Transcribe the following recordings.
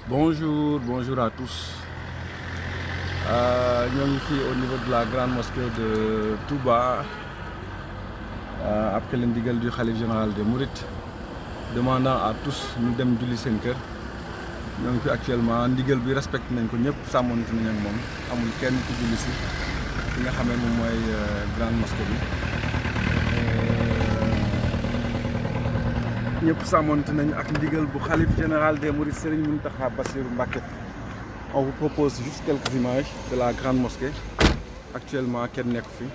Bonjour à tous. Nous sommes ici au niveau de la grande mosquée de Touba, après l'indigal du Khalif général des Mourides, demandant à tous nous dem julli sen kër. Nous sommes actuellement ndigal bi respecté nañ ko ñëpp sàmmonte nañ ak moom amul kenn ku julli si fi nga xamee moom mooy grande mosquée bi. ñëpp sàmmonte nañ ak ndigal bu Khalif général des Mourides Serigne Mountakha Bassirou Mbacké. On vous propose juste quelques images de la grande mosquée. Actuellement kenn nekk fi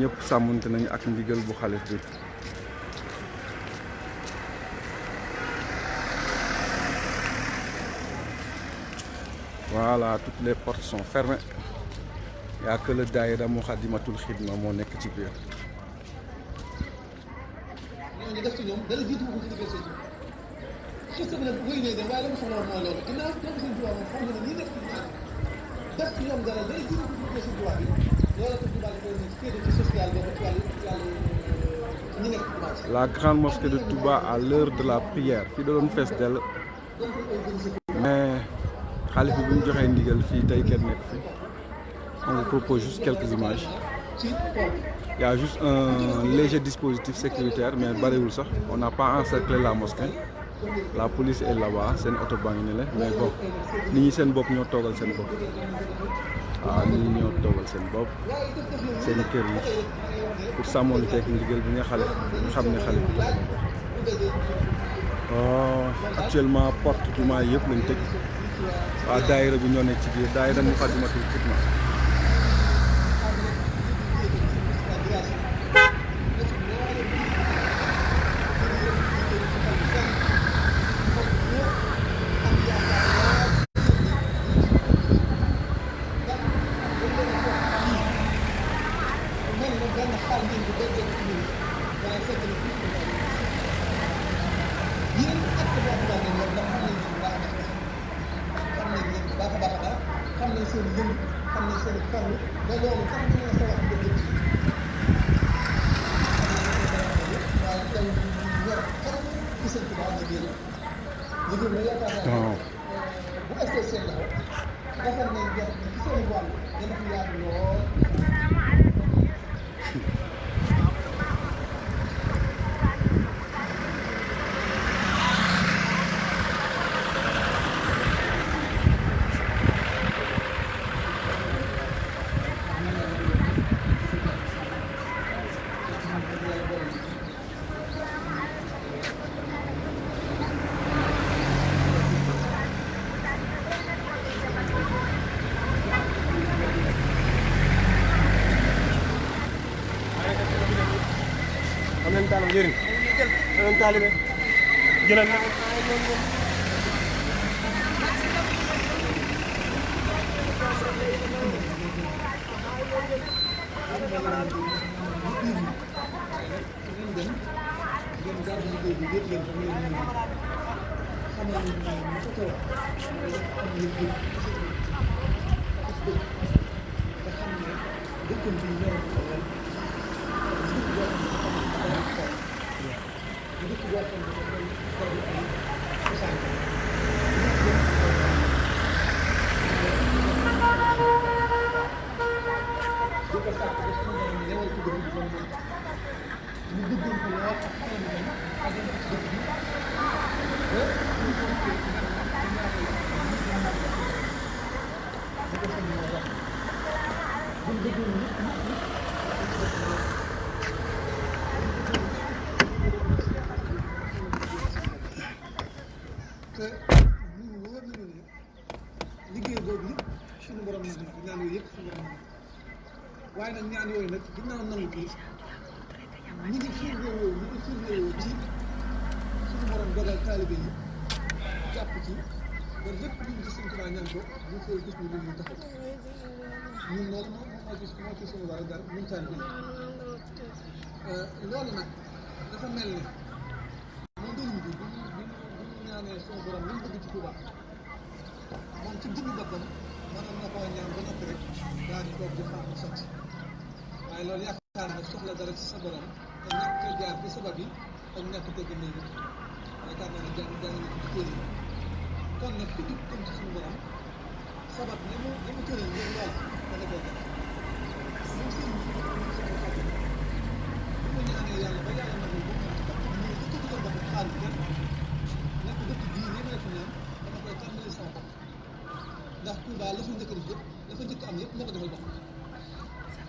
ñëpp sàmmonte nañ ak ndigal bu Khalif bi. Voilà, toutes les portes sont fermées. Il n'y a que le daïra Moukhaddamatoul Khidma moo nekk ci biir. La grande mosquée de Touba à l'heure de la prière fii da doon fees dell mais xalif bi bu ñu joxee ndigal fii tey kenn nekk fi. On vous propose juste quelques images. Il y a juste un léger dispositif sécuritaire mais bariwul sax. On n'a pas encerclé la mosquée. La police est là-bas, seen oto baa ngi ne la mais bon nit ñi seen bopp ñoo toogal seen bopp. waaw nit ñi ñoo toogal seen bopp seen kër yi pour sàmmoon teeg ndigal bi nga xam ne xale bi. Actuellement porte jumaa yëpp lañ tëj. waa daayira bi ñoo nekk ci biir daayira Moukhaddamatoul Khidma. waaye nag ñaan yooyu nag ginnaaw nangu kii ñi ngi firndewoo ci suñu borom dogal taalibe yi jàpp ci ba lépp lu ñu ci Sëñ Tuubaa ñaan ko ñu koy gis ñu ñu taxaw ñun nag moo ci suñu war a dara ñun taalibe yi loolu nag dafa mel ni moo dëriñ bi bu ñu ñaanee suñu borom li mu bëgg ci Tuubaa moom ci diggu boppam maanaam na koo ñaan ba noppi rek daal di toog di xaar mu sotti waaye loolu yaakaar na soxla dara ci sa borom te ñàkk a jaar ci sabab yi ak ñàkk a dégg mbir mi yaakaar naa ne jàng na ci téere kon nag ku jub jëm ci suñu borom sabab li mu tëral ngir lool dana koy def moom sëriñ bi ñu soxla fàtte bu ma ñaanee yàlla ba yàlla nagul ba moom ci bopp ñu ko dugal bopp xaar bi kenn nekk dëkk bii nii ma def ñaan dama koy tàmbali sama bopp ndax Touba la fa njëkk a def yëpp la fa njëkk am yëpp moo ko defal bopp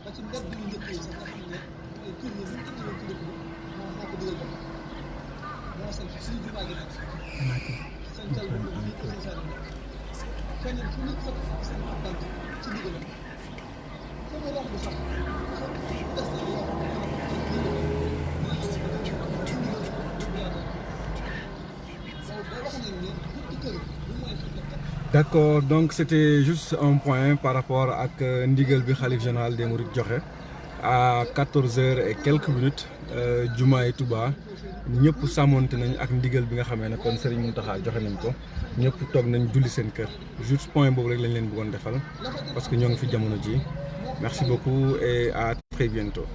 ba ci mbedd bi ñu njëkk yi sax nga xam ne mooy kër yi ñu indi woon ci dëkk bi moom moo ko digal bopp moo sant fii jumaa gi nekk sancal bu mu fii kër Sall nekk feneen fu nit fekk seen bant ci ndigalam fa mu romb sax des na yoo xam d'accord, donc c'était juste un point par rapport ak ndigal bi Khalife général des Mourides joxe à 14h et quelques minutes jumaay Touba ñëpp sàmmonte nañ ak ndigal bi nga xamee ne kon Serigne Mountakha joxe nañ ko ñëpp toog nañ julli seen kër juste point boobu rek lañ leen bëggoon defal parce que ñoo ngi fi jamono ji merci beaucoup et à très bientôt.